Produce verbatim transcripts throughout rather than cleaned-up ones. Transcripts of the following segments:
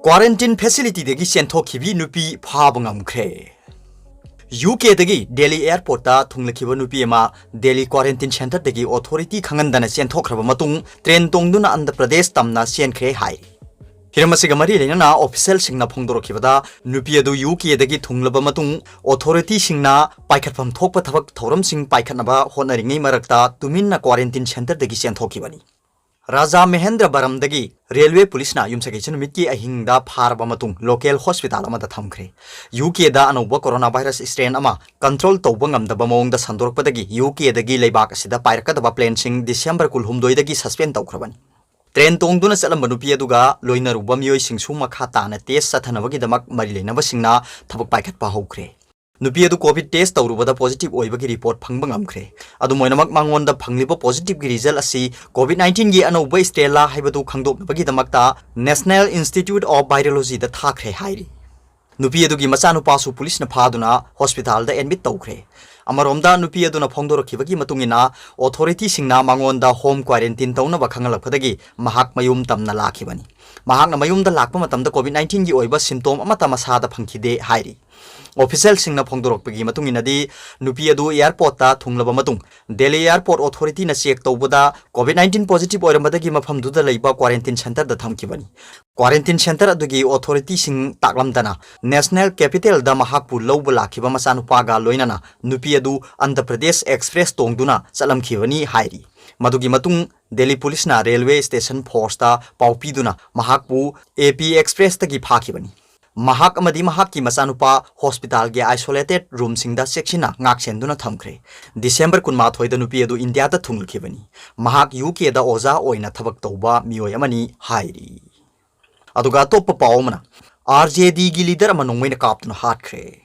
Quarantine facility ꯗꯒꯤ ꯆꯦꯟꯊꯣꯛꯈꯤꯕꯤ ꯅꯨꯄꯤ ꯐꯥꯕ ꯉꯝꯈ꯭ꯔꯦ꯫ ꯌꯨ ꯀꯦꯗꯒꯤ ꯗꯦꯜꯂꯤ airport ꯇ ꯊꯨꯡꯂꯛꯈꯤꯕ ꯅꯨꯄꯤ ꯑꯃ ꯗꯦꯜꯂꯤ quarantine center ꯗꯒꯤ authority ꯈꯪꯍꯟꯗꯅ ꯆꯦꯟꯊꯣꯛꯈ꯭ꯔꯕ ꯃꯇꯨꯡ train ꯇꯣꯡꯗꯨꯅ ꯑꯟꯙ꯭ꯔ ꯄ꯭ꯔꯗꯦꯁ ꯇꯝꯅ ꯆꯦꯟꯈ꯭ꯔꯦ ꯍꯥꯏꯔꯤ꯫ ꯍꯤꯔꯝ ꯑꯁꯤꯒ ꯃꯔꯤ ꯂꯩꯅꯅ official ꯁꯤꯡꯅ ꯐꯣꯡꯗꯣꯔꯛꯈꯤꯕꯗ, ꯅꯨꯄꯤ ꯑꯗꯨ ꯌꯨ ꯀꯦꯗꯒꯤ ꯊꯨꯡꯂꯕ ꯃꯇꯨꯡ authority ꯁꯤꯡꯅ ꯄꯥꯏꯈꯠꯐꯝ ꯊꯣꯛꯄ ꯊꯕꯛ ꯊꯧꯔꯝꯁꯤꯡ ꯄꯥꯏꯈꯠꯅꯕ ꯍꯣꯠꯅꯔꯤꯉꯩ ꯃꯔꯛꯇ ꯇꯨꯃꯤꯟꯅ quarantine center ꯗꯒꯤ ꯆꯦꯟꯊꯣꯛꯈꯤꯕꯅꯤ꯫ ꯔꯥꯖꯥ ꯃꯍꯦꯟꯗ꯭ꯔ ꯕꯔꯝꯗꯒꯤ ꯔꯦꯜꯋꯦ ꯄꯨꯂꯤꯁꯅ ꯌꯨꯝꯁꯀꯩꯁ ꯅꯨꯃꯤꯠꯀꯤ ꯑꯍꯤꯡꯗ ꯐꯥꯔꯕ ꯃꯇꯨꯡ local hospital ꯑꯃꯗ ꯊꯝꯈ꯭ꯔꯦ꯫ ꯌꯨ ꯀꯦꯗ ꯑꯅꯧꯕ corona virus strain ꯑꯃ control ꯇꯧꯕ ꯉꯝꯗꯕ ꯃꯑꯣꯡꯗ ꯁꯟꯗꯣꯔꯛꯄꯗꯒꯤ ꯌꯨ ꯀꯦꯗꯒꯤ ꯂꯩꯕꯥꯛ ꯑꯁꯤꯗ ꯄꯥꯏꯔꯛꯀꯗꯕ plane ꯁꯤꯡ December ꯀꯨꯟꯍꯨꯝꯗꯣꯏꯗꯒꯤ suspend ꯇꯧꯈ꯭ꯔꯕꯅꯤ꯫ Train ꯇꯣꯡꯗꯨꯅ ꯆꯠꯂꯝꯕ ꯅꯨꯄꯤ ꯑꯗꯨꯒ ꯂꯣꯏꯅꯔꯨꯕ ꯃꯤꯑꯣꯏꯁꯤꯡꯁꯨ ꯃꯈꯥ ꯇꯥꯅ test ꯆꯠꯊꯅꯕꯒꯤꯗꯃꯛ ꯃꯔꯤ ꯂꯩꯅꯕꯁꯤꯡꯅ ꯊꯕꯛ ꯄꯥꯏꯈꯠꯄ ꯍꯧꯈ꯭ꯔꯦ꯫ ꯅꯨꯄꯤ ꯑꯗꯨ COVID test ꯇꯧꯔꯨꯕꯗ positive ꯑꯣꯏꯕꯒꯤ report ꯐꯪꯕ ꯉꯝꯈ꯭ꯔꯦ꯫ ꯑꯗꯨꯝ ꯑꯣꯏꯅꯃꯛ, ꯃꯉꯣꯟꯗ ꯐꯪꯂꯤꯕ positive ꯒꯤ result ꯑꯁꯤ COVID nineteen ꯒꯤ ꯑꯅꯧꯕ strain ꯂꯥ ꯍꯥꯏꯕꯗꯨ ꯈꯪꯗꯣꯛꯅꯕꯒꯤꯗꯃꯛꯇ National Institute of Virology ꯗ ꯊꯥꯈ꯭ꯔꯦ ꯍꯥꯏꯔꯤ꯫ ꯅꯨꯄꯤ ꯑꯗꯨꯒꯤ ꯃꯆꯥꯅꯨꯄꯥꯁꯨ ꯄꯨꯂꯤꯁꯅ ꯐꯥꯗꯨꯅ hospital ꯗ admit ꯇꯧꯈ꯭ꯔꯦ꯫ ꯑꯃꯔꯣꯝꯗ, ꯅꯨꯄꯤ ꯑꯗꯨꯅ ꯐꯣꯡꯗꯣꯔꯛꯈꯤꯕꯒꯤ ꯃꯇꯨꯡ ꯏꯟꯅ, authority ꯁꯤꯡꯅ ꯃꯉꯣꯟꯗ home quarantine ꯇꯧꯅꯕ ꯈꯪꯍꯜꯂꯛꯄꯗꯒꯤ ꯃꯍꯥꯛ ꯃꯌꯨꯝ ꯇꯝꯅ ꯂꯥꯛꯈꯤꯕꯅꯤ꯫ ꯃꯍꯥꯛꯅ ꯃꯌꯨꯝꯗ ꯂꯥꯛꯄ ꯃꯇꯝꯗ COVID nineteen ꯒꯤ ꯑꯣꯏꯕ symptom ꯑꯃꯠꯇ ꯃꯁꯥꯗ ꯐꯪꯈꯤꯗꯦ ꯍꯥꯏꯔꯤ꯫ Official ꯁꯤꯡꯅ ꯐꯣꯡꯗꯣꯔꯛꯄꯒꯤ ꯃꯇꯨꯡ ꯏꯟꯅꯗꯤ, ꯅꯨꯄꯤ ꯑꯗꯨ airport ꯇ ꯊꯨꯡꯂꯕ ꯃꯇꯨꯡ, Delhi airport authority ꯅ check ꯇꯧꯕꯗ COVID nineteen positive ꯑꯣꯏꯔꯝꯕꯗꯒꯤ ꯃꯐꯝꯗꯨꯗ ꯂꯩꯕ quarantine center ꯗ ꯊꯝꯈꯤꯕꯅꯤ꯫ Quarantine center ꯑꯗꯨꯒꯤ authority ꯁꯤꯡ ꯇꯥꯛꯂꯝꯗꯅ, National Capital ꯗ ꯃꯍꯥꯛꯄꯨ ꯂꯧꯕ ꯂꯥꯛꯈꯤꯕ ꯃꯆꯥꯅꯨꯄꯥꯒ ꯂꯣꯏꯅꯅ ꯅꯨꯄꯤ ꯑꯗꯨ ꯑꯟꯙ꯭ꯔ ꯄ꯭ꯔꯗꯦꯁ express ꯇꯣꯡꯗꯨꯅ ꯆꯠꯂꯝꯈꯤꯕꯅꯤ ꯍꯥꯏꯔꯤ꯫ ꯃꯗꯨꯒꯤ ꯃꯇꯨꯡ, ꯗꯦꯜꯂꯤ ꯄꯨꯂꯤꯁꯅ railway station force ꯇ ꯄꯥꯎ ꯄꯤꯗꯨꯅ ꯃꯍꯥꯛꯄꯨ AP Express ꯇꯒꯤ ꯐꯥꯈꯤꯕꯅꯤ꯫ ꯃꯍꯥꯛ ꯑꯃꯗꯤ ꯃꯍꯥꯛꯀꯤ ꯃꯆꯥꯅꯨꯄꯥ hospital ꯒꯤ isolated room ꯁꯤꯡꯗ ꯆꯦꯛꯁꯤꯟꯅ ꯉꯥꯛꯁꯦꯟꯗꯨꯅ ꯊꯝꯈ꯭ꯔꯦ꯫ December ꯀꯨꯟꯃꯥꯊꯣꯏꯗ ꯅꯨꯄꯤ ꯑꯗꯨ ꯏꯟꯗꯤꯌꯥꯗ ꯊꯨꯡꯂꯛꯈꯤꯕꯅꯤ꯫ ꯃꯍꯥꯛ ꯌꯨ ꯀꯦꯗ ꯑꯣꯖꯥ ꯑꯣꯏꯅ ꯊꯕꯛ ꯇꯧꯕ ꯃꯤꯑꯣꯏ ꯑꯃꯅꯤ ꯍꯥꯏꯔꯤ꯫ ꯑꯗꯨꯒ ꯑꯇꯣꯞꯄ ꯄꯥꯎ ꯑꯃꯅ, RJD ꯒꯤ leader ꯑꯃ ꯅꯣꯡꯃꯩꯅ ꯀꯥꯞꯇꯨꯅ ꯍꯥꯠꯈ꯭ꯔꯦ꯫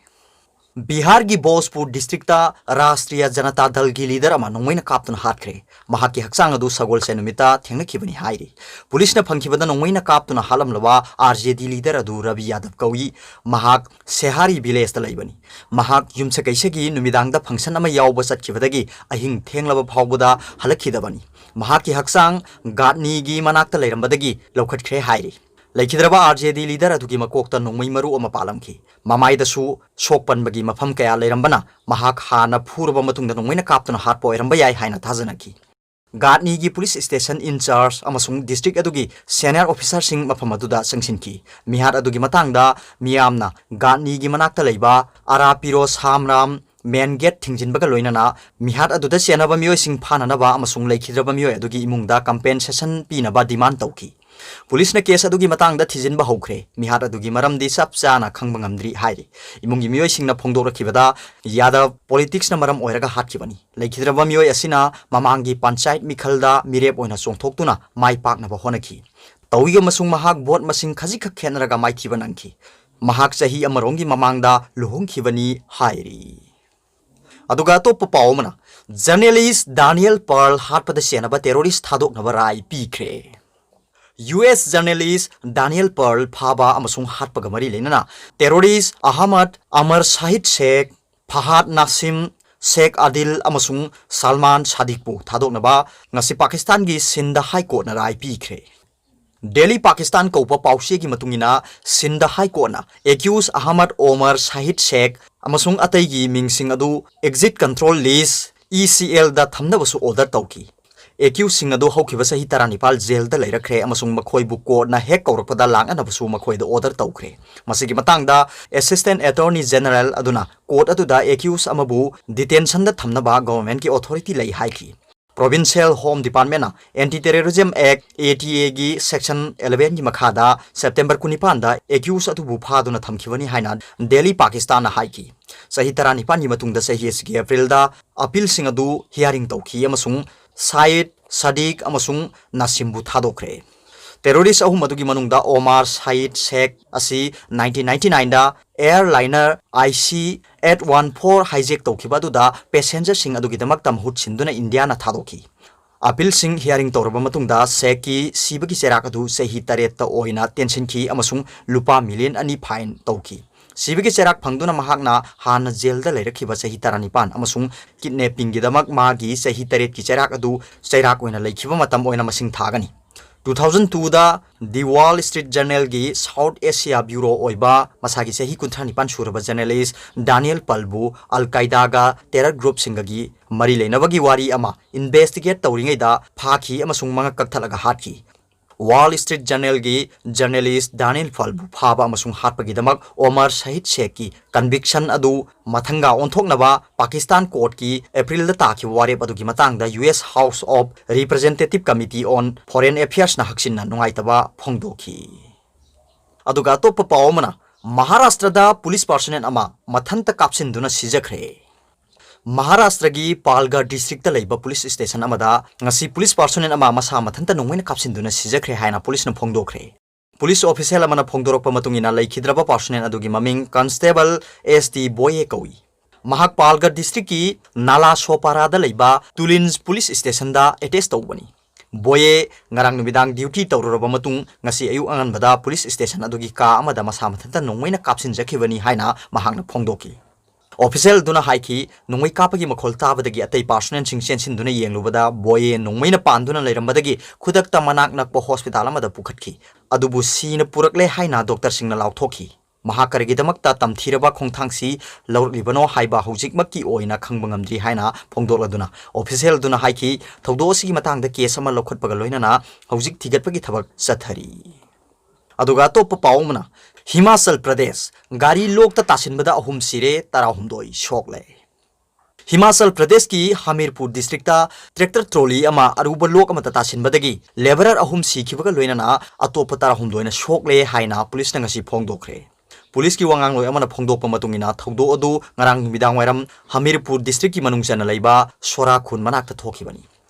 ꯕꯤꯍꯥꯔꯒꯤ ꯚꯣꯖꯄꯨꯔ district ꯇ ꯔꯥꯁꯇ꯭ꯔꯤꯌ ꯖꯅꯇꯥ ꯗꯜꯒꯤ leader ꯑꯃ ꯅꯣꯡꯃꯩꯅ ꯀꯥꯞꯇꯨꯅ ꯍꯥꯠꯈ꯭ꯔꯦ꯫ ꯃꯍꯥꯛꯀꯤ ꯍꯛꯆꯥꯡ ꯑꯗꯨ ꯁꯒꯣꯜꯁꯦꯟ ꯅꯨꯃꯤꯠꯇ ꯊꯦꯡꯅꯈꯤꯕꯅꯤ ꯍꯥꯏꯔꯤ꯫ ꯄꯨꯂꯤꯁꯅ ꯐꯪꯈꯤꯕꯗ, ꯅꯣꯡꯃꯩꯅ ꯀꯥꯞꯇꯨꯅ ꯍꯥꯠꯂꯝꯂꯕ RJD leader ꯑꯗꯨ ꯔꯕꯤ ꯌꯥꯗꯕ ꯀꯧꯏ꯫ ꯃꯍꯥꯛ ꯁꯦꯍꯥꯔꯤ village ꯇ ꯂꯩꯕꯅꯤ꯫ ꯃꯍꯥꯛ ꯌꯨꯝꯁꯀꯩꯁꯒꯤ ꯅꯨꯃꯤꯗꯥꯡꯗ function ꯑꯃ ꯌꯥꯎꯕ ꯆꯠꯈꯤꯕꯗꯒꯤ ꯑꯍꯤꯡ ꯊꯦꯡꯂꯕ ꯐꯥꯎꯕꯗ ꯍꯜꯂꯛꯈꯤꯗꯕꯅꯤ꯫ ꯃꯍꯥꯛꯀꯤ ꯍꯛꯆꯥꯡ ꯒꯥꯠꯅꯤꯒꯤ ꯃꯅꯥꯛꯇ ꯂꯩꯔꯝꯕꯗꯒꯤ ꯂꯧꯈꯠꯈ꯭ꯔꯦ ꯍꯥꯏꯔꯤ꯫ ꯂꯩꯈꯤꯗ꯭ꯔꯕ ꯑꯥꯔ ꯖꯦ ꯗꯤ ꯂꯤꯗꯔ ꯑꯗꯨꯒꯤ ꯃꯀꯣꯛꯇ ꯅꯣꯡꯃꯩ ꯃꯔꯨ ꯑꯃ ꯄꯥꯜꯂꯝꯈꯤ꯫ ꯃꯃꯥꯏꯗꯁꯨ ꯁꯣꯛ ꯄꯟꯕꯒꯤ ꯃꯐꯝ ꯀꯌꯥ ꯂꯩꯔꯝꯕꯅ ꯃꯍꯥꯛ ꯍꯥꯟꯅ ꯐꯨꯔꯕ ꯃꯇꯨꯡꯗ ꯅꯣꯡꯃꯩꯅ ꯀꯥꯞꯇꯨꯅ ꯍꯥꯠꯄ ꯑꯣꯏꯔꯝꯕ ꯌꯥꯏ ꯍꯥꯏꯅ ꯊꯥꯖꯅꯈꯤ꯫ ꯒꯥꯠꯅꯤꯒꯤ ꯄꯨꯂꯤꯁ ꯁ꯭ꯇꯦꯁꯟ ꯏꯟꯆꯥꯔꯖ ꯑꯃꯁꯨꯡ ꯗꯤꯁꯇ꯭ꯔꯤꯛ ꯑꯗꯨꯒꯤ ꯁꯦꯅꯤꯌꯔ ꯑꯣꯐꯤꯁꯥꯔꯁꯤꯡ ꯃꯐꯝ ꯑꯗꯨꯗ ꯆꯪꯁꯤꯟꯈꯤ꯫ ꯃꯤꯍꯥꯠ ꯑꯗꯨꯒꯤ ꯃꯇꯥꯡꯗ ꯃꯤꯌꯥꯝꯅ ꯒꯥꯠꯅꯤꯒꯤ ꯃꯅꯥꯛꯇ ꯂꯩꯕ ꯑꯔꯥꯄꯤꯔꯣ ꯁꯥꯝꯔꯥꯝ ꯃꯦꯟ ꯒꯦꯠ ꯊꯤꯡꯖꯤꯟꯕꯒ ꯂꯣꯏꯅꯅ ꯃꯤꯍꯥꯠ ꯑꯗꯨꯗ ꯆꯦꯟꯅꯕ ꯃꯤꯑꯣꯏꯁꯤꯡ ꯐꯥꯅꯅꯕ ꯑꯃꯁꯨꯡ ꯂꯩꯈꯤꯗ꯭ꯔꯕ ꯃꯤꯑꯣꯏ ꯑꯗꯨꯒꯤ ꯏꯃꯨꯡꯗ ꯀꯝꯄꯦꯟꯁꯦꯁꯟ ꯄꯤꯅꯕ ꯗꯤꯃꯥꯟ ꯇꯧꯈꯤ꯫ ꯄꯨꯂꯤꯁꯅ ꯀꯦꯁ ꯑꯗꯨꯒꯤ ꯃꯇꯥꯡꯗ ꯊꯤꯖꯤꯟꯕ ꯍꯧꯈ꯭ꯔꯦ꯫ ꯃꯤꯍꯥꯠ ꯑꯗꯨꯒꯤ ꯃꯔꯝꯗꯤ ꯆꯞ ꯆꯥꯅ ꯈꯪꯕ ꯉꯝꯗ꯭ꯔꯤ ꯍꯥꯏꯔꯤ꯫ ꯏꯃꯨꯡꯒꯤ ꯃꯤꯑꯣꯏꯁꯤꯡꯅ ꯐꯣꯡꯗꯣꯔꯛꯈꯤꯕꯗ, ꯌꯥꯗꯕ ꯄꯣꯂꯤꯇꯤꯛꯁꯅ ꯃꯔꯝ ꯑꯣꯏꯔꯒ ꯍꯥꯠꯈꯤꯕꯅꯤ꯫ ꯂꯩꯈꯤꯗ꯭ꯔꯕ ꯃꯤꯑꯣꯏ ꯑꯁꯤꯅ ꯃꯃꯥꯡꯒꯤ ꯄꯟꯆꯥꯌꯠ ꯃꯤꯈꯜꯗ ꯃꯤꯔꯦꯞ ꯑꯣꯏꯅ ꯆꯣꯡꯊꯣꯛꯇꯨꯅ ꯃꯥꯏ ꯄꯥꯛꯅꯕ ꯍꯣꯠꯅꯈꯤ꯫ ꯇꯧꯏ ꯑꯃꯁꯨꯡ ꯃꯍꯥꯛ ꯚꯣꯠ ꯃꯁꯤꯡ ꯈꯖꯤꯛꯈꯛ ꯈꯦꯠꯅꯔꯒ ꯃꯥꯏꯊꯤꯕ ꯅꯪꯈꯤ꯫ ꯃꯍꯥꯛ ꯆꯍꯤ ꯑꯃꯔꯣꯝꯒꯤ ꯃꯃꯥꯡꯗ ꯂꯨꯍꯣꯡꯈꯤꯕꯅꯤ ꯍꯥꯏꯔꯤ꯫ ꯑꯗꯨꯒ ꯑꯇꯣꯞꯄ ꯄꯥꯎ ꯑꯃꯅ, ꯖꯔꯅꯦꯂꯤꯁ ꯗꯥꯅꯤꯌꯦꯜ ꯄꯔꯜ ꯍꯥꯠꯄꯗ ꯆꯦꯟꯅꯕ ꯇꯦꯔꯣꯔꯤꯁ ꯊꯥꯗꯣꯛꯅꯕ ꯔꯥꯏ ꯄꯤꯈ꯭ꯔꯦ꯫ ꯌꯨ ꯑꯦꯁ ꯖꯔꯅꯦꯂꯤꯁ ꯗꯥꯅꯤꯌꯦꯜ ꯄꯔꯜ ꯐꯥꯕ ꯑꯃꯁꯨꯡ ꯍꯥꯠꯄꯒ ꯃꯔꯤ ꯂꯩꯅꯅ ꯇꯦꯔꯣꯔꯤꯁ ꯑꯍꯃꯗ ꯑꯃꯔ ꯁꯥꯍꯤꯗ ꯁꯦꯈ, ꯐꯍꯥꯗ ꯅꯥꯁꯤꯝ, ꯁꯦꯈ ꯑꯥꯗꯤꯜ ꯑꯃꯁꯨꯡ ꯁꯜꯃꯥꯟ ꯁꯥꯗꯤꯛꯄꯨ ꯊꯥꯗꯣꯛꯅꯕ ꯉꯁꯤ ꯄꯥꯀꯤꯁꯇꯥꯟꯒꯤ ꯁꯤꯟꯙ ꯍꯥꯏ ꯀꯣꯔꯠꯅ ꯔꯥꯏ ꯄꯤꯈ꯭ꯔꯦ꯫ ꯗꯦꯂꯤ ꯄꯥꯀꯤꯁꯇꯥꯟ ꯀꯧꯕ ꯄꯥꯎꯆꯦꯒꯤ ꯃꯇꯨꯡ ꯏꯟꯅ, ꯁꯤꯟꯙ ꯍꯥꯏ ꯀꯣꯔꯠꯅ ꯑꯦꯀ꯭ꯌꯨꯁ ꯑꯍꯃꯗ ꯑꯣꯃꯔ ꯁꯥꯍꯤꯗ ꯁꯦꯈ ꯑꯃꯁꯨꯡ ꯑꯇꯩꯒꯤ ꯃꯤꯡꯁꯤꯡ ꯑꯗꯨ ꯑꯦꯛꯖꯤꯠ ꯀꯟꯇ꯭ꯔꯣꯜ ꯂꯤꯁ, ꯏ ꯁꯤ ꯑꯦꯜꯗ ꯊꯝꯅꯕꯁꯨ ꯑꯣꯔꯗꯔ ꯇꯧꯈꯤ꯫ ꯑꯦꯀ꯭ꯌꯨꯁꯁꯤꯡ ꯑꯗꯨ ꯍꯧꯈꯤꯕ ꯆꯍꯤ ꯇꯔꯥꯅꯤꯄꯥꯜ ꯖꯦꯜꯗ ꯂꯩꯔꯛꯈ꯭ꯔꯦ ꯑꯃꯁꯨꯡ ꯃꯈꯣꯏꯕꯨ ꯀꯣꯔꯠꯅ ꯍꯦꯛ ꯀꯧꯔꯛꯄꯗ ꯂꯥꯛꯅꯅꯕꯁꯨ ꯃꯈꯣꯏꯗ ꯑꯣꯔꯗꯔ ꯇꯧꯈ꯭ꯔꯦ꯫ ꯃꯁꯤꯒꯤ ꯃꯇꯥꯡꯗ ꯑꯦꯁꯤꯁꯇꯦꯟꯠ ꯑꯦꯇꯣꯔꯅꯤ ꯖꯦꯅꯔꯦꯜ ꯑꯗꯨꯅ ꯀꯣꯔꯠ ꯑꯗꯨꯗ ꯑꯦꯀ꯭ꯌꯨꯁ ꯑꯃꯕꯨ ꯗꯤꯇꯦꯟꯁꯟꯗ ꯊꯝꯅꯕ ꯒꯚꯔꯟꯃꯦꯟꯠꯀꯤ ꯑꯣꯊꯣꯔꯤꯇꯤ ꯂꯩ ꯍꯥꯏꯈꯤ꯫ ꯄ꯭ꯔꯣꯚꯤꯟꯁꯤꯌꯦꯜ ꯍꯣꯝ ꯗꯤꯄꯥꯔꯠꯃꯦꯟꯠꯅ anti terrorism act, A T ꯑꯦꯒꯤ ꯁꯦꯛꯁꯟ ꯑꯦꯂꯦꯚꯦꯟꯒꯤ ꯃꯈꯥꯗ ꯁꯦꯞꯇꯦꯝꯕꯔ ꯀꯨꯟꯅꯤꯄꯥꯟꯗ ꯑꯦꯀ꯭ꯌꯨꯁ ꯑꯗꯨꯕꯨ ꯐꯥꯗꯨꯅ ꯊꯝꯈꯤꯕꯅꯤ ꯍꯥꯏꯅ ꯗꯦꯂꯤ ꯄꯥꯀꯤꯁꯇꯥꯟꯅ ꯍꯥꯏꯈꯤ꯫ ꯆꯍꯤ ꯇꯔꯥꯅꯤꯄꯥꯟꯒꯤ ꯃꯇꯨꯡꯗ ꯆꯍꯤ ꯑꯁꯤꯒꯤ ꯑꯦꯄ꯭ꯔꯤꯜꯗ ꯑꯄꯤꯜꯁꯤꯡ ꯑꯗꯨ ꯍꯤꯌꯥꯔꯤꯡ ꯇꯧꯈꯤ ꯑꯃꯁꯨꯡ ꯁꯥꯏꯗ, ꯁꯥꯗꯤꯛ ꯑꯃꯁꯨꯡ ꯅꯥꯁꯤꯝꯕꯨ ꯊꯥꯗꯣꯛꯈ꯭ꯔꯦ꯫ ꯇꯦꯔꯣꯔꯤꯁ ꯑꯍꯨꯝ ꯑꯗꯨꯒꯤ ꯃꯅꯨꯡꯗ ꯑꯣꯃꯥꯔ ꯁꯥꯏꯗ ꯁꯦꯈ ꯑꯁꯤ ꯅꯥꯏꯟꯇꯤꯟ ꯅꯥꯏꯟꯇꯤ ꯅꯥꯏꯟꯗ ꯑꯦꯌꯔꯂꯥꯏꯅꯔ I C eight one four ꯍꯥꯏꯖꯦꯛ ꯇꯧꯈꯤꯕ ꯑꯗꯨꯗ ꯄꯦꯁꯦꯟꯖꯔꯁꯤꯡ ꯑꯗꯨꯒꯤꯗꯃꯛꯇ ꯃꯍꯨꯠ ꯁꯤꯟꯗꯨꯅ ꯏꯟꯗꯤꯌꯥꯅ ꯊꯥꯗꯣꯛꯈꯤ꯫ ꯑꯄꯤꯜꯁꯤꯡ ꯍꯤꯌꯥꯔꯤꯡ ꯇꯧꯔꯕ ꯃꯇꯨꯡꯗ ꯁꯦꯈꯀꯤ ꯁꯤꯕꯒꯤ ꯆꯩꯔꯥꯛ ꯑꯗꯨ ꯆꯍꯤ ꯇꯔꯦꯠꯇ ꯑꯣꯏꯅ ꯇꯦꯟꯁꯤꯟꯈꯤ ꯑꯃꯁꯨꯡ ꯂꯨꯄꯥ ꯃꯤꯂꯤꯌꯟ ꯑꯅꯤ ꯐꯥꯏꯟ ꯇꯧꯈꯤ꯫ ꯁꯤꯕꯒꯤ ꯆꯩꯔꯥꯛ ꯐꯪꯗꯨꯅ ꯃꯍꯥꯛꯅ ꯍꯥꯟꯅ ꯖꯦꯜꯗ ꯂꯩꯔꯛꯈꯤꯕ ꯆꯍꯤ ꯇꯔꯥꯅꯤꯄꯥꯟ ꯑꯃꯁꯨꯡ ꯀꯤꯗꯅꯦꯄꯤꯡꯒꯤꯗꯃꯛ ꯃꯥꯒꯤ ꯆꯍꯤ ꯇꯔꯦꯠꯀꯤ ꯆꯩꯔꯥꯛ ꯑꯗꯨ ꯆꯩꯔꯥꯛ ꯑꯣꯏꯅ ꯂꯩꯈꯤꯕ ꯃꯇꯝ ꯑꯣꯏꯅ ꯃꯁꯤꯡ ꯊꯥꯒꯅꯤ꯫ ꯇꯨ ꯊꯥꯎꯖꯟ ꯇꯨꯗ The Wall Street Journalꯒꯤ South Asia Bureau ꯑꯣꯏꯕ ꯃꯁꯥꯒꯤ ꯆꯍꯤ ꯀꯨꯟꯊ꯭ꯔꯥ ꯅꯤꯄꯥꯟ ꯁꯨꯔꯕ journalist Daniel Pearlꯕꯨ Al Qaedaꯒ terror groupꯁꯤꯡꯒꯒꯤ ꯃꯔꯤ ꯂꯩꯅꯕꯒꯤ ꯋꯥꯔꯤ ꯑꯃ investigate ꯇꯧꯔꯤꯉꯩꯗ ꯐꯥꯈꯤ ꯑꯃꯁꯨꯡ ꯃꯉꯛ ꯀꯛꯊꯠꯂꯒ ꯍꯥꯠꯈꯤ꯫ Wall Street Journalꯒꯤ journalist Daniel Pearlꯕꯨ ꯐꯥꯕ ꯑꯃꯁꯨꯡ ꯍꯥꯠꯄꯒꯤꯗꯃꯛ Omar Shahid Sheikhꯀꯤ conviction ꯑꯗꯨ ꯃꯊꯪꯒ ꯑꯣꯟꯊꯣꯛꯅꯕ ꯄꯥꯀꯤꯁꯇꯥꯟ courtꯀꯤ Aprilꯗ ꯇꯥꯈꯤꯕ ꯋꯥꯔꯦꯞ ꯑꯗꯨꯒꯤ ꯃꯇꯥꯡꯗ U S House of Representative Committee on Foreign Affairsꯅ ꯍꯛꯆꯤꯟꯅ ꯅꯨꯡꯉꯥꯏꯇꯕ ꯐꯣꯡꯗꯣꯛꯈꯤ꯫ ꯑꯗꯨꯒ ꯑꯇꯣꯞꯄ ꯄꯥꯎ ꯑꯃꯅ, ꯃꯍꯥꯔꯥꯁꯇ꯭ꯔꯗ police personnel ꯑꯃ ꯃꯊꯟꯇ ꯀꯥꯞꯁꯤꯟꯗꯨꯅ ꯁꯤꯖꯈ꯭ꯔꯦ꯫ ꯃꯍꯥꯔꯥꯁꯇ꯭ꯔꯒꯤ ꯄꯥꯜꯒꯔ districtꯇ ꯂꯩꯕ police station ꯑꯃꯗ ꯉꯁꯤ police personnel ꯑꯃ ꯃꯁꯥ ꯃꯊꯟꯇ ꯅꯣꯡꯃꯩꯅ ꯀꯥꯞꯁꯤꯟꯗꯨꯅ ꯁꯤꯖꯈ꯭ꯔꯦ ꯍꯥꯏꯅ policeꯅ ꯐꯣꯡꯗꯣꯛꯈ꯭ꯔꯦ꯫ Police official ꯑꯃꯅ ꯐꯣꯡꯗꯣꯔꯛꯄ ꯃꯇꯨꯡ ꯏꯟꯅ, ꯂꯩꯈꯤꯗ꯭ꯔꯕ personnel ꯑꯗꯨꯒꯤ ꯃꯃꯤꯡ Constable S T Boye ꯀꯧꯏ꯫ ꯃꯍꯥꯛ ꯄꯥꯜꯒꯔ districtꯀꯤ ꯅꯥꯂꯥꯁꯣꯄꯥꯔꯥꯗ ꯂꯩꯕ Tulins police stationꯗ attach ꯇꯧꯕꯅꯤ꯫ ꯕꯣꯌꯦ ꯉꯔꯥꯡ ꯅꯨꯃꯤꯗꯥꯡ duty ꯇꯧꯔꯨꯔꯕ ꯃꯇꯨꯡ, ꯉꯁꯤ ꯑꯌꯨꯛ ꯑꯉꯟꯕꯗ police station ꯑꯗꯨꯒꯤ ꯀꯥ ꯑꯃꯗ ꯃꯁꯥ ꯃꯊꯟꯇ ꯅꯣꯡꯃꯩꯅ ꯀꯥꯞꯁꯤꯟꯖꯈꯤꯕꯅꯤ ꯍꯥꯏꯅ ꯃꯍꯥꯛꯅ ꯐꯣꯡꯗꯣꯛꯈꯤ꯫ Official ꯑꯗꯨꯅ ꯍꯥꯏꯈꯤ, ꯅꯣꯡꯃꯩ ꯀꯥꯞꯄꯒꯤ ꯃꯈꯣꯜ ꯇꯥꯕꯗꯒꯤ ꯑꯇꯩ personnelꯁꯤꯡ ꯆꯦꯟꯁꯤꯟꯗꯨꯅ ꯌꯦꯡꯂꯨꯕꯗ, ꯕꯣꯌꯦ ꯅꯣꯡꯃꯩꯅ ꯄꯥꯟꯗꯨꯅ ꯂꯩꯔꯝꯕꯗꯒꯤ ꯈꯨꯗꯛꯇ ꯃꯅꯥꯛ ꯅꯛꯄ hospital ꯑꯃꯗ ꯄꯨꯈꯠꯈꯤ꯫ ꯑꯗꯨꯕꯨ ꯁꯤꯅ ꯄꯨꯔꯛꯂꯦ ꯍꯥꯏꯅ doctorꯁꯤꯡꯅ ꯂꯥꯎꯊꯣꯛꯈꯤ꯫ ꯃꯍꯥꯛ ꯀꯔꯤꯒꯤꯗꯃꯛꯇ ꯇꯝꯊꯤꯔꯕ ꯈꯣꯡꯊꯥꯡꯁꯤ ꯂꯧꯔꯛꯂꯤꯕꯅꯣ ꯍꯥꯏꯕ ꯍꯧꯖꯤꯛꯃꯛꯀꯤ ꯑꯣꯏꯅ ꯈꯪꯕ ꯉꯝꯗ꯭ꯔꯤ ꯍꯥꯏꯅ ꯐꯣꯡꯗꯣꯛꯂꯗꯨꯅ, official ꯑꯗꯨꯅ ꯍꯥꯏꯈꯤ, ꯊꯧꯗꯣꯛ ꯑꯁꯤꯒꯤ ꯃꯇꯥꯡꯗ case ꯑꯃ ꯂꯧꯈꯠꯄꯒ ꯂꯣꯏꯅꯅ ꯍꯧꯖꯤꯛ ꯊꯤꯒꯠꯄꯒꯤ ꯊꯕꯛ ꯆꯠꯊꯔꯤ꯫ ꯑꯗꯨꯒ ꯑꯇꯣꯞꯄ ꯄꯥꯎ ꯑꯃꯅ, ꯍꯤꯃꯥꯆꯜ ꯄ꯭ꯔꯗꯦꯁ, ꯒꯥꯔꯤ ꯂꯣꯛꯇ ꯇꯥꯁꯤꯟꯕꯗ ꯑꯍꯨꯝ ꯁꯤꯔꯦ, ꯇꯔꯥꯍꯨꯝꯗꯣꯏ ꯁꯣꯛꯂꯦ꯫ ꯍꯤꯃꯥꯆꯜ ꯄ꯭ꯔꯗꯦꯁꯀꯤ ꯍꯃꯤꯔꯄꯨꯔ districtꯇ tractor trolley ꯑꯃ ꯑꯔꯨꯕ ꯂꯣꯛ ꯑꯃꯗ ꯇꯥꯁꯤꯟꯕꯗꯒꯤ labourer ꯑꯍꯨꯝ ꯁꯤꯈꯤꯕꯒ ꯂꯣꯏꯅꯅ ꯑꯇꯣꯞꯄ ꯇꯔꯥꯍꯨꯝꯗꯣꯏꯅ ꯁꯣꯛꯂꯦ ꯍꯥꯏꯅ policeꯅ ꯉꯁꯤ ꯐꯣꯡꯗꯣꯛꯈ꯭ꯔꯦ꯫ Policeꯀꯤ ꯋꯥꯉꯥꯡꯂꯣꯏ ꯑꯃꯅ ꯐꯣꯡꯗꯣꯛꯄ ꯃꯇꯨꯡ ꯏꯟꯅ, ꯊꯧꯗꯣꯛ ꯑꯗꯨ ꯉꯔꯥꯡ ꯅꯨꯃꯤꯗꯥꯡ ꯋꯥꯏꯔꯝ ꯍꯃꯤꯔꯄꯨꯔ districtꯀꯤ ꯃꯅꯨꯡ ꯆꯟꯅ ꯂꯩꯕ ꯁꯣꯔꯥ ꯈꯨꯟ ꯃꯅꯥꯛꯇ ꯊꯣꯛꯈꯤꯕꯅꯤ꯫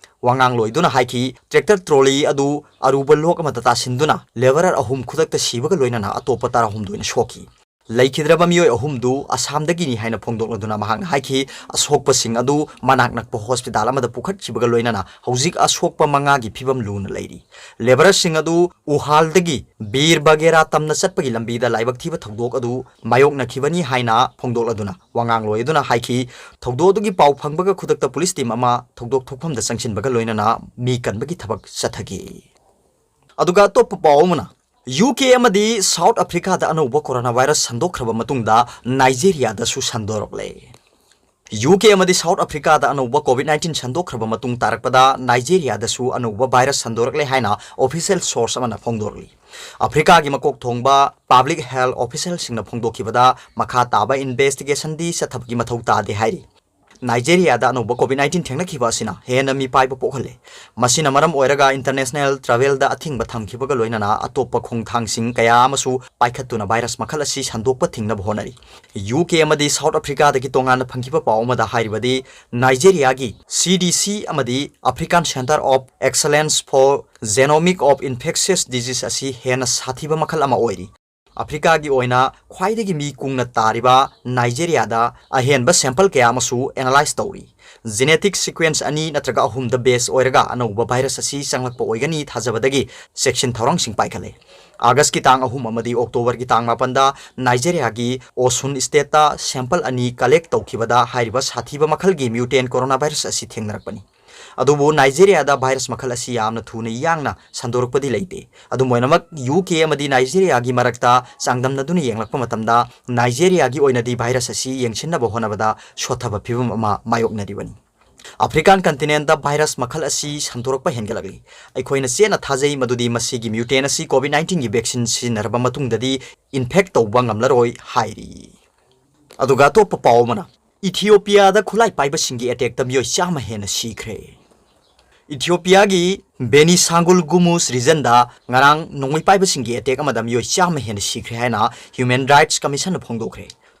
ꯋꯥꯉꯥꯡꯂꯣꯏꯗꯨꯅ ꯍꯥꯏꯈꯤ, tractor trolley ꯑꯗꯨ ꯑꯔꯨꯕ ꯂꯣꯛ ꯑꯃꯗ ꯇꯥꯁꯤꯟꯗꯨꯅ labourer ꯑꯍꯨꯝ ꯈꯨꯗꯛꯇ ꯁꯤꯕꯒ ꯂꯣꯏꯅꯅ ꯑꯇꯣꯞꯄ ꯇꯔꯥꯍꯨꯝꯗꯣꯏꯅ ꯁꯣꯛꯈꯤ꯫ ꯂꯩꯈꯤꯗ꯭ꯔꯕ ꯃꯤꯑꯣꯏ ꯑꯍꯨꯝꯗꯨ ꯑꯁꯥꯝꯗꯒꯤꯅꯤ ꯍꯥꯏꯅ ꯐꯣꯡꯗꯣꯛꯂꯗꯨꯅ ꯃꯍꯥꯛꯅ ꯍꯥꯏꯈꯤ, ꯑꯁꯣꯛꯄꯁꯤꯡ ꯑꯗꯨ ꯃꯅꯥꯛ ꯅꯛꯄ ꯍꯣꯁꯄꯤꯇꯥꯜ ꯑꯃꯗ ꯄꯨꯈꯠꯈꯤꯕꯒ ꯂꯣꯏꯅꯅ ꯍꯧꯖꯤꯛ ꯑꯁꯣꯛꯄ ꯃꯉꯥꯒꯤ ꯐꯤꯕꯝ ꯂꯨꯅ ꯂꯩꯔꯤ꯫ ꯂꯦꯕꯔꯁꯤꯡ ꯑꯗꯨ ꯎꯍꯥꯜꯗꯒꯤ ꯕꯤꯔ ꯕꯒꯦꯔꯥ ꯇꯝꯅ ꯆꯠꯄꯒꯤ ꯂꯝꯕꯤꯗ ꯂꯥꯏꯕꯛ ꯊꯤꯕ ꯊꯧꯗꯣꯛ ꯑꯗꯨ ꯃꯥꯌꯣꯛꯅꯈꯤꯕꯅꯤ ꯍꯥꯏꯅ ꯐꯣꯡꯗꯣꯛꯂꯗꯨꯅ ꯋꯥꯉꯥꯡꯂꯣꯏ ꯑꯗꯨꯅ ꯍꯥꯏꯈꯤ, ꯊꯧꯗꯣꯛ ꯑꯗꯨꯒꯤ ꯄꯥꯎ ꯐꯪꯕꯒ ꯈꯨꯗꯛꯇ ꯄꯨꯂꯤꯁ ꯇꯤꯝ ꯑꯃ ꯊꯧꯗꯣꯛ ꯊꯣꯛꯐꯝꯗ ꯆꯪꯁꯤꯟꯕꯒ ꯂꯣꯏꯅꯅ ꯃꯤ ꯀꯟꯕꯒꯤ ꯊꯕꯛ ꯆꯠꯊꯈꯤ꯫ ꯑꯗꯨꯒ ꯑꯇꯣꯞꯄ ꯄꯥꯎ ꯑꯃꯅ, ꯌꯨ ꯀꯦ ꯑꯃꯗꯤ ꯁꯥꯎꯠ ꯑꯐ꯭ꯔꯤꯀꯥꯗ ꯑꯅꯧꯕ ꯀꯣꯔꯣꯅꯥ ꯚꯥꯏꯔꯁ ꯁꯟꯗꯣꯛꯈ꯭ꯔꯕ ꯃꯇꯨꯡꯗ ꯅꯥꯏꯖꯦꯔꯤꯌꯥꯗꯁꯨ ꯁꯟꯗꯣꯔꯛꯂꯦ꯫ ꯌꯨ ꯀꯦ ꯑꯃꯗꯤ ꯁꯥꯎꯠ ꯑꯐ꯭ꯔꯤꯀꯥꯗ ꯑꯅꯧꯕ ꯀꯣꯚꯤꯗ ꯅꯥꯏꯟꯇꯤꯟ ꯁꯟꯗꯣꯛꯈ꯭ꯔꯕ ꯃꯇꯨꯡ ꯇꯥꯔꯛꯄꯗ ꯅꯥꯏꯖꯦꯔꯤꯌꯥꯗꯁꯨ ꯑꯅꯧꯕ ꯚꯥꯏꯔꯁ ꯁꯟꯗꯣꯔꯛꯂꯦ ꯍꯥꯏꯅ ꯑꯣꯐꯤꯁꯤꯌꯦꯜ ꯁꯣꯔꯁ ꯑꯃꯅ ꯐꯣꯡꯗꯣꯔꯛꯂꯤ꯫ ꯑꯐ꯭ꯔꯤꯀꯥꯒꯤ ꯃꯀꯣꯛ ꯊꯣꯡꯕ ꯄꯕ꯭ꯂꯤꯛ ꯍꯦꯜꯊ ꯑꯣꯐꯤꯁꯤꯌꯦꯜꯁꯤꯡꯅ ꯐꯣꯡꯗꯣꯛꯈꯤꯕꯗ ꯃꯈꯥ ꯇꯥꯕ ꯏꯟꯚꯦꯁꯇꯤꯒꯦꯁꯟꯗꯤ ꯆꯠꯊꯕꯒꯤ ꯃꯊꯧ ꯇꯥꯗꯦ ꯍꯥꯏꯔꯤ꯫ ꯅꯥꯏꯖꯦꯔꯤꯌꯥꯗ ꯑꯅꯧꯕ ꯀꯣꯚꯤꯗ ꯅꯥꯏꯟꯇꯤꯟ ꯊꯦꯡꯅꯈꯤꯕ ꯑꯁꯤꯅ ꯍꯦꯟꯅ ꯃꯤꯄꯥꯏꯕ ꯄꯣꯛꯍꯜꯂꯦ꯫ ꯃꯁꯤꯅ ꯃꯔꯝ ꯑꯣꯏꯔꯒ ꯏꯟꯇꯔꯅꯦꯁꯅꯦꯜ ꯇ꯭ꯔꯥꯚꯦꯜꯗ ꯑꯊꯤꯡꯕ ꯊꯝꯈꯤꯕꯒ ꯂꯣꯏꯅꯅ ꯑꯇꯣꯞꯄ ꯈꯣꯡꯊꯥꯡꯁꯤꯡ ꯀꯌꯥ ꯑꯃꯁꯨ ꯄꯥꯏꯈꯠꯇꯨꯅ ꯚꯥꯏꯔꯁ ꯃꯈꯜ ꯑꯁꯤ ꯁꯟꯗꯣꯛꯄ ꯊꯤꯡꯅꯕ ꯍꯣꯠꯅꯔꯤ꯫ ꯌꯨ ꯀꯦ ꯑꯃꯗꯤ ꯁꯥꯎꯠ ꯑꯐ꯭ꯔꯤꯀꯥꯗꯒꯤ ꯇꯣꯉꯥꯟꯅ ꯐꯪꯈꯤꯕ ꯄꯥꯎ ꯑꯃꯗ ꯍꯥꯏꯔꯤꯕꯗꯤ, ꯅꯥꯏꯖꯦꯔꯤꯌꯥꯒꯤ ꯁꯤ ꯗꯤ ꯁꯤ ꯑꯃꯗꯤ African Centre of Excellence for Genomic of Infectious Disease ꯑꯁꯤ ꯍꯦꯟꯅ ꯁꯥꯊꯤꯕ ꯃꯈꯜ ꯑꯃ ꯑꯣꯏꯔꯤ꯫ ꯑꯐ꯭ꯔꯤꯀꯥꯒꯤ ꯑꯣꯏꯅ ꯈ꯭ꯋꯥꯏꯗꯒꯤ ꯃꯤ ꯀꯨꯡꯅ ꯇꯥꯔꯤꯕ ꯅꯥꯏꯖꯦꯔꯤꯌꯥꯗ ꯑꯍꯦꯟꯕ ꯁꯦꯝꯄꯜ ꯀꯌꯥ ꯑꯃꯁꯨ ꯑꯦꯅꯥꯂꯥꯏꯖ ꯇꯧꯔꯤ꯫ ꯖꯦꯅꯦꯇꯤꯛ ꯁꯤꯀ꯭ꯋꯦꯟꯁ ꯑꯅꯤ ꯅꯠꯇ꯭ꯔꯒ ꯑꯍꯨꯝꯗ ꯕꯦꯁ ꯑꯣꯏꯔꯒ ꯑꯅꯧꯕ ꯚꯥꯏꯔꯁ ꯑꯁꯤ ꯆꯪꯂꯛꯄ ꯑꯣꯏꯒꯅꯤ ꯊꯥꯖꯕꯗꯒꯤ ꯆꯦꯛꯁꯤꯟ ꯊꯧꯔꯥꯡꯁꯤꯡ ꯄꯥꯏꯈꯠꯂꯦ꯫ ꯑꯥꯒꯁꯀꯤ ꯇꯥꯡ ꯑꯍꯨꯝ ꯑꯃꯗꯤ ꯑꯣꯛꯇꯣꯕꯔꯒꯤ ꯇꯥꯡ ꯃꯥꯄꯟꯗ ꯅꯥꯏꯖꯦꯔꯤꯌꯥꯒꯤ ꯑꯣꯁꯨꯟ ꯁ꯭ꯇꯦꯠꯇ ꯁꯦꯝꯄꯜ ꯑꯅꯤ ꯀꯂꯦꯛ ꯇꯧꯈꯤꯕꯗ ꯍꯥꯏꯔꯤꯕ ꯁꯥꯊꯤꯕ ꯃꯈꯜꯒꯤ ꯃ꯭ꯌꯨꯇꯦꯟ ꯀꯣꯔꯣꯅꯥ ꯚꯥꯏꯔꯁ ꯑꯁꯤ ꯊꯦꯡꯅꯔꯛꯄꯅꯤ꯫ ꯑꯗꯨꯕꯨ ꯅꯥꯏꯖꯦꯔꯤꯌꯥꯗ ꯚꯥꯏꯔꯁ ꯃꯈꯜ ꯑꯁꯤ ꯌꯥꯝꯅ ꯊꯨꯅ ꯌꯥꯡꯅ ꯁꯟꯗꯣꯔꯛꯄꯗꯤ ꯂꯩꯇꯦ꯫ ꯑꯗꯨꯝ ꯑꯣꯏꯅꯃꯛ, ꯌꯨ ꯀꯦ ꯑꯃꯗꯤ ꯅꯥꯏꯖꯦꯔꯤꯌꯥꯒꯤ ꯃꯔꯛꯇ ꯆꯥꯡꯗꯝꯅꯗꯨꯅ ꯌꯦꯡꯂꯛꯄ ꯃꯇꯝꯗ, ꯅꯥꯏꯖꯦꯔꯤꯌꯥꯒꯤ ꯑꯣꯏꯅꯗꯤ ꯚꯥꯏꯔꯁ ꯑꯁꯤ ꯌꯦꯡꯁꯤꯟꯅꯕ ꯍꯣꯠꯅꯕꯗ ꯁꯣꯠꯊꯕ ꯐꯤꯚꯝ ꯑꯃ ꯃꯥꯌꯣꯛꯅꯔꯤꯕꯅꯤ꯫ ꯑꯐ꯭ꯔꯤꯀꯥꯟ ꯀꯟꯇꯤꯅꯦꯟꯗ ꯚꯥꯏꯔꯁ ꯃꯈꯜ ꯑꯁꯤ ꯁꯟꯗꯣꯔꯛꯄ ꯍꯦꯟꯒꯠꯂꯛꯂꯤ꯫ ꯑꯩꯈꯣꯏꯅ ꯆꯦꯠꯅ ꯊꯥꯖꯩ ꯃꯗꯨꯗꯤ ꯃꯁꯤꯒꯤ ꯃ꯭ꯌꯨꯇꯦꯟ ꯑꯁꯤ ꯀꯣꯚꯤꯗ ꯅꯥꯏꯟꯇꯤꯟꯒꯤ ꯚꯦꯛꯁꯤꯟ ꯁꯤꯖꯤꯟꯅꯔꯕ ꯃꯇꯨꯡꯗꯗꯤ ꯏꯟꯐꯦꯛ ꯇꯧꯕ ꯉꯝꯂꯔꯣꯏ ꯍꯥꯏꯔꯤ꯫ ꯑꯗꯨꯒ ꯑꯇꯣꯞꯄ ꯄꯥꯎ ꯑꯃꯅ, ꯏꯊꯤꯑꯣꯄꯤꯌꯥꯗ ꯈꯨꯠꯂꯥꯏ ꯄꯥꯏꯕꯁꯤꯡꯒꯤ ꯑꯦꯇꯦꯛꯇ ꯃꯤꯑꯣꯏ ꯆꯥꯝꯃ ꯍꯦꯟꯅ ꯁꯤꯈ꯭ꯔꯦ꯫ ꯏꯊꯤꯑꯣꯄꯤꯌꯥꯒꯤ ꯕꯦꯅꯤꯁꯥꯡꯒꯨꯜ ꯒꯨꯃꯨꯁ ꯔꯤꯖꯟꯗ ꯉꯔꯥꯡ ꯅꯣꯡꯃꯩ ꯄꯥꯏꯕꯁꯤꯡꯒꯤ ꯑꯦꯇꯦꯛ ꯑꯃꯗ ꯃꯤꯑꯣꯏ ꯆꯥꯝꯃ ꯍꯦꯟꯅ ꯁꯤꯈ꯭ꯔꯦ ꯍꯥꯏꯅ ꯍ꯭ꯌꯨꯃꯦꯟ ꯔꯥꯏꯠꯁ ꯀꯃꯤꯁꯟꯅ ꯐꯣꯡꯗꯣꯛꯈ꯭ꯔꯦ꯫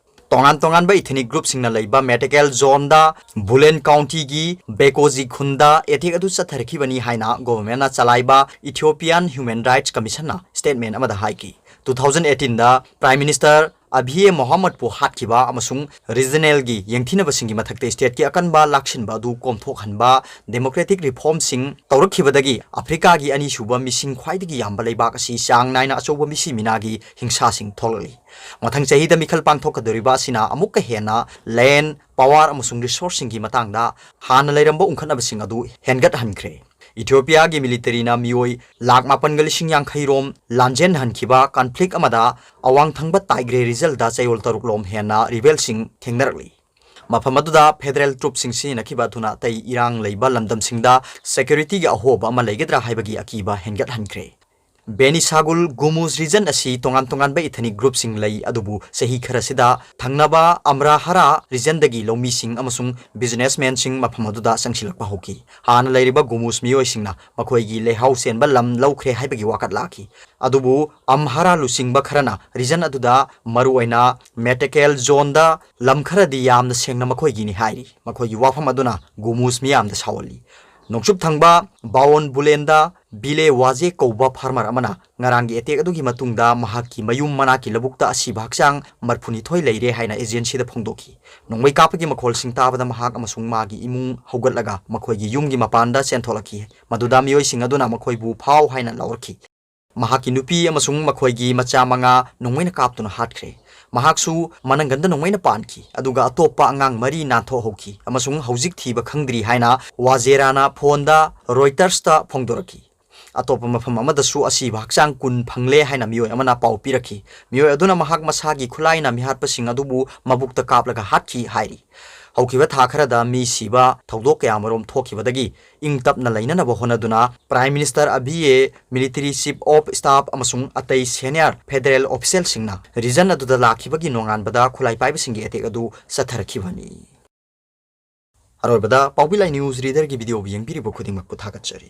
ꯇꯣꯉꯥꯟ ꯇꯣꯉꯥꯟꯕ ꯏꯊꯅꯤꯛ ꯒ꯭ꯔꯨꯞꯁꯤꯡꯅ ꯂꯩꯕ ꯃꯦꯇꯦꯀꯦꯜ ꯖꯣꯟꯗ ꯕꯨꯂꯦꯟ ꯀꯥꯎꯟꯇꯤꯒꯤ ꯕꯦꯀꯣꯖꯤ ꯈꯨꯟꯗ ꯑꯦꯇꯦꯛ ꯑꯗꯨ ꯆꯠꯊꯔꯛꯈꯤꯕꯅꯤ ꯍꯥꯏꯅ ꯒꯣꯚꯔꯟꯃꯦꯟꯠꯅ ꯆꯂꯥꯏꯕ ꯏꯊꯤꯑꯣꯄꯤꯌꯥꯟ ꯍ꯭ꯌꯨꯃꯦꯟ ꯔꯥꯏꯠꯁ ꯀꯃꯤꯁꯟꯅ ꯁ꯭ꯇꯦꯠꯃꯦꯟꯠ ꯑꯃꯗ ꯍꯥꯏꯈꯤ꯫ ꯇꯨ ꯊꯥꯎꯖꯟ ꯑꯩꯠꯇꯤꯟꯗ ꯄ꯭ꯔꯥꯏꯝ ꯃꯤꯅꯤꯁꯇꯔ ꯑꯕꯤꯌꯦ ꯃꯣꯍꯝꯃꯗꯄꯨ ꯍꯥꯠꯈꯤꯕ ꯑꯃꯁꯨꯡ ꯔꯤꯖꯅꯦꯜꯒꯤ ꯌꯦꯡꯊꯤꯅꯕꯁꯤꯡꯒꯤ ꯃꯊꯛꯇ ꯁ꯭ꯇꯦꯠꯀꯤ ꯑꯀꯟꯕ ꯂꯥꯛꯁꯤꯟꯕ ꯑꯗꯨ ꯀꯣꯝꯊꯣꯛꯍꯟꯕ, ꯗꯦꯃꯣꯀ꯭ꯔꯦꯇꯤꯛ ꯔꯤꯐꯣꯔꯝꯁꯤꯡ ꯇꯧꯔꯛꯈꯤꯕꯗꯒꯤ ꯑꯐ꯭ꯔꯤꯀꯥꯒꯤ ꯑꯅꯤꯁꯨꯕ ꯃꯤꯁꯤꯡ ꯈ꯭ꯋꯥꯏꯗꯒꯤ ꯌꯥꯝꯕ ꯂꯩꯕꯥꯛ ꯑꯁꯤ ꯆꯥꯡ ꯅꯥꯏꯅ ꯑꯆꯧꯕ ꯃꯤꯁꯤ ꯃꯤꯅꯥꯒꯤ ꯍꯤꯡꯁꯥꯁꯤꯡ ꯊꯣꯛꯂꯛꯂꯤ꯫ ꯃꯊꯪ ꯆꯍꯤꯗ ꯃꯤꯈꯜ ꯄꯥꯡꯊꯣꯛꯀꯗꯧꯔꯤꯕ ꯑꯁꯤꯅ ꯑꯃꯨꯛꯀ ꯍꯦꯟꯅ ꯂꯦꯟ, ꯄꯥꯋꯔ ꯑꯃꯁꯨꯡ ꯔꯤꯁꯣꯔꯁꯁꯤꯡꯒꯤ ꯃꯇꯥꯡꯗ ꯍꯥꯟꯅ ꯂꯩꯔꯝꯕ ꯎꯪꯈꯠꯅꯕꯁꯤꯡ ꯑꯗꯨ ꯍꯦꯟꯒꯠꯍꯟꯈ꯭ꯔꯦ꯫ ꯏꯊꯤꯑꯣꯄꯤꯌꯥꯒꯤ ꯃꯤꯂꯤꯇꯔꯤꯅ ꯃꯤꯑꯣꯏ ꯂꯥꯈ ꯃꯥꯄꯟꯒ ꯂꯤꯁꯤꯡ ꯌꯥꯡꯈꯩ ꯔꯣꯝ ꯂꯥꯟꯖꯦꯟꯍꯟꯈꯤꯕ ꯀꯟꯐ꯭ꯂꯤꯛ ꯑꯃꯗ ꯑꯋꯥꯡ ꯊꯪꯕ ꯇꯥꯏꯒ꯭ꯔꯦ ꯔꯤꯖꯜꯗ ꯆꯌꯣꯜ ꯇꯔꯨꯛ ꯂꯣꯝ ꯍꯦꯟꯅ ꯔꯤꯕꯦꯜꯁꯤꯡ ꯊꯦꯡꯅꯔꯛꯂꯤ꯫ ꯃꯐꯝ ꯑꯗꯨꯗ ꯐꯦꯗꯔꯦꯜ ꯇ꯭ꯔꯨꯞꯁꯤꯡ ꯁꯤꯖꯤꯟꯅꯈꯤꯕ ꯑꯗꯨꯅ ꯑꯇꯩ ꯏꯔꯥꯡ ꯂꯩꯕ ꯂꯝꯗꯝꯁꯤꯡꯗ ꯁꯦꯀ꯭ꯌꯨꯔꯤꯇꯤꯒꯤ ꯑꯍꯣꯕ ꯑꯃ ꯂꯩꯒꯗ꯭ꯔꯥ ꯍꯥꯏꯕꯒꯤ ꯑꯀꯤꯕ ꯍꯦꯟꯒꯠꯍꯟꯈ꯭ꯔꯦ꯫ ꯕꯦꯅꯤꯁꯥꯒꯨꯜ ꯒꯨꯃꯨꯖ ꯔꯤꯖꯟ ꯑꯁꯤ ꯇꯣꯉꯥꯟ ꯇꯣꯉꯥꯟꯕ ꯏꯊꯅꯤꯛ ꯒ꯭ꯔꯨꯞꯁꯤꯡ ꯂꯩ, ꯑꯗꯨꯕꯨ ꯆꯍꯤ ꯈꯔꯁꯤꯗ ꯊꯪꯅꯕ ꯑꯝꯔꯥꯍꯥꯔꯥ ꯔꯤꯖꯟꯗꯒꯤ ꯂꯧꯃꯤꯁꯤꯡ ꯑꯃꯁꯨꯡ ꯕꯤꯖꯤꯅꯦꯁꯃꯦꯟꯁꯤꯡ ꯃꯐꯝ ꯑꯗꯨꯗ ꯆꯪꯁꯤꯜꯂꯛꯄ ꯍꯧꯈꯤ꯫ ꯍꯥꯟꯅ ꯂꯩꯔꯤꯕ ꯒꯨꯃꯨꯖ ꯃꯤꯑꯣꯏꯁꯤꯡꯅ ꯃꯈꯣꯏꯒꯤ ꯂꯩꯍꯥꯎ ꯆꯦꯟꯕ ꯂꯝ ꯂꯧꯈ꯭ꯔꯦ ꯍꯥꯏꯕꯒꯤ ꯋꯥꯀꯠ ꯂꯥꯛꯈꯤ꯫ ꯑꯗꯨꯕꯨ ꯑꯝꯍꯥꯔꯥ ꯂꯨꯆꯤꯡꯕ ꯈꯔꯅ ꯔꯤꯖꯟ ꯑꯗꯨꯗ ꯃꯔꯨꯑꯣꯏꯅ ꯃꯦꯇꯦꯀꯦꯜ ꯖꯣꯟꯗ ꯂꯝ ꯈꯔꯗꯤ ꯌꯥꯝꯅ ꯁꯦꯡꯅ ꯃꯈꯣꯏꯒꯤꯅꯤ ꯍꯥꯏꯔꯤ꯫ ꯃꯈꯣꯏꯒꯤ ꯋꯥꯐꯝ ꯑꯗꯨꯅ ꯒꯨꯃꯨꯖ ꯃꯤꯌꯥꯝꯗ ꯁꯥꯎꯍꯜꯂꯤ꯫ ꯅꯣꯡꯆꯨꯞ ꯊꯪꯕ ꯕꯥꯋꯣꯟ ꯕꯨꯂꯦꯟꯗ ꯕꯤꯂꯦ ꯋꯥꯖꯦ ꯀꯧꯕ ꯐꯥꯔꯃꯔ ꯑꯃꯅ ꯉꯔꯥꯡꯒꯤ ꯑꯦꯇꯦꯛ ꯑꯗꯨꯒꯤ ꯃꯇꯨꯡꯗ ꯃꯍꯥꯛꯀꯤ ꯃꯌꯨꯝ ꯃꯅꯥꯛꯀꯤ ꯂꯧꯕꯨꯛꯇ ꯑꯁꯤꯕ ꯍꯛꯆꯥꯡ ꯃꯔꯐꯨꯅꯤꯊꯣꯏ ꯂꯩꯔꯦ ꯍꯥꯏꯅ ꯑꯦꯖꯦꯟꯁꯤꯗ ꯐꯣꯡꯗꯣꯛꯈꯤ꯫ ꯅꯣꯡꯃꯩ ꯀꯥꯞꯄꯒꯤ ꯃꯈꯣꯜꯁꯤꯡ ꯇꯥꯕꯗ ꯃꯍꯥꯛ ꯑꯃꯁꯨꯡ ꯃꯥꯒꯤ ꯏꯃꯨꯡ ꯍꯧꯒꯠꯂꯒ ꯃꯈꯣꯏꯒꯤ ꯌꯨꯝꯒꯤ ꯃꯄꯥꯟꯗ ꯆꯦꯟꯊꯣꯛꯂꯛꯈꯤ, ꯃꯗꯨꯗ ꯃꯤꯑꯣꯏꯁꯤꯡ ꯑꯗꯨꯅ ꯃꯈꯣꯏꯕꯨ ꯐꯥꯎ ꯍꯥꯏꯅ ꯂꯥꯎꯔꯛꯈꯤ꯫ ꯃꯍꯥꯛꯀꯤ ꯅꯨꯄꯤ ꯑꯃꯁꯨꯡ ꯃꯈꯣꯏꯒꯤ ꯃꯆꯥ ꯃꯉꯥ ꯅꯣꯡꯃꯩꯅ ꯀꯥꯞꯇꯨꯅ ꯍꯥꯠꯈ꯭ꯔꯦ꯫ ꯃꯍꯥꯛꯁꯨ ꯃꯅꯪꯒꯟꯗ ꯅꯣꯡꯃꯩꯅ ꯄꯥꯟꯈꯤ, ꯑꯗꯨꯒ ꯑꯇꯣꯞꯄ ꯑꯉꯥꯡ ꯃꯔꯤ ꯅꯥꯟꯊꯣꯛꯍꯧꯈꯤ ꯑꯃꯁꯨꯡ ꯍꯧꯖꯤꯛ ꯊꯤꯕ ꯈꯪꯗ꯭ꯔꯤ ꯍꯥꯏꯅ ꯋꯥꯖꯦꯔꯥꯅ ꯐꯣꯟꯗ ꯔꯣꯏꯇꯔꯁꯇ ꯐꯣꯡꯗꯣꯔꯛꯈꯤ꯫ ꯑꯇꯣꯞꯄ ꯃꯐꯝ ꯑꯃꯗꯁꯨ ꯑꯁꯤꯕ ꯍꯛꯆꯥꯡ ꯀꯨꯟ ꯐꯪꯂꯦ ꯍꯥꯏꯅ ꯃꯤꯑꯣꯏ ꯑꯃꯅ ꯄꯥꯎ ꯄꯤꯔꯛꯈꯤ꯫ ꯃꯤꯑꯣꯏ ꯑꯗꯨꯅ ꯃꯍꯥꯛ ꯃꯁꯥꯒꯤ ꯈꯨꯠꯂꯥꯏꯅ ꯃꯤꯍꯥꯠꯄꯁꯤꯡ ꯑꯗꯨꯕꯨ ꯃꯕꯨꯛꯇ ꯀꯥꯞꯂꯒ ꯍꯥꯠꯈꯤ ꯍꯥꯏꯔꯤ꯫ ꯍꯧꯈꯤꯕ ꯊꯥ ꯈꯔꯗ ꯃꯤ ꯁꯤꯕ ꯊꯧꯗꯣꯛ ꯀꯌꯥ ꯑꯃꯔꯣꯝ ꯊꯣꯛꯈꯤꯕꯗꯒꯤ ꯏꯪ ꯇꯞꯅ ꯂꯩꯅꯅꯕ ꯍꯣꯠꯅꯗꯨꯅ Prime Minister Abiy, military chief of staff ꯑꯃꯁꯨꯡ ꯑꯇꯩ senior federal officialꯁꯤꯡꯅ ꯔꯤꯖꯟ ꯑꯗꯨꯗ ꯂꯥꯛꯈꯤꯕꯒꯤ ꯅꯣꯡꯉꯥꯟꯕꯗ ꯈꯨꯠꯂꯥꯏ ꯄꯥꯏꯕꯁꯤꯡꯒꯤ ꯑꯦꯇꯦꯛ ꯑꯗꯨ ꯆꯠꯊꯔꯛꯈꯤꯕꯅꯤ꯫ ꯑꯔꯣꯏꯕꯗ ꯄꯥꯎꯕꯤ ꯂꯥꯏ ꯅ꯭ꯌꯨꯁ ꯔꯤꯗꯔꯒꯤ ꯚꯤꯗꯤꯑꯣꯕꯨ ꯌꯦꯡꯕꯤꯔꯤꯕ ꯈꯨꯗꯤꯡꯃꯛꯄꯨ ꯊꯥꯒꯠꯆꯔꯤ꯫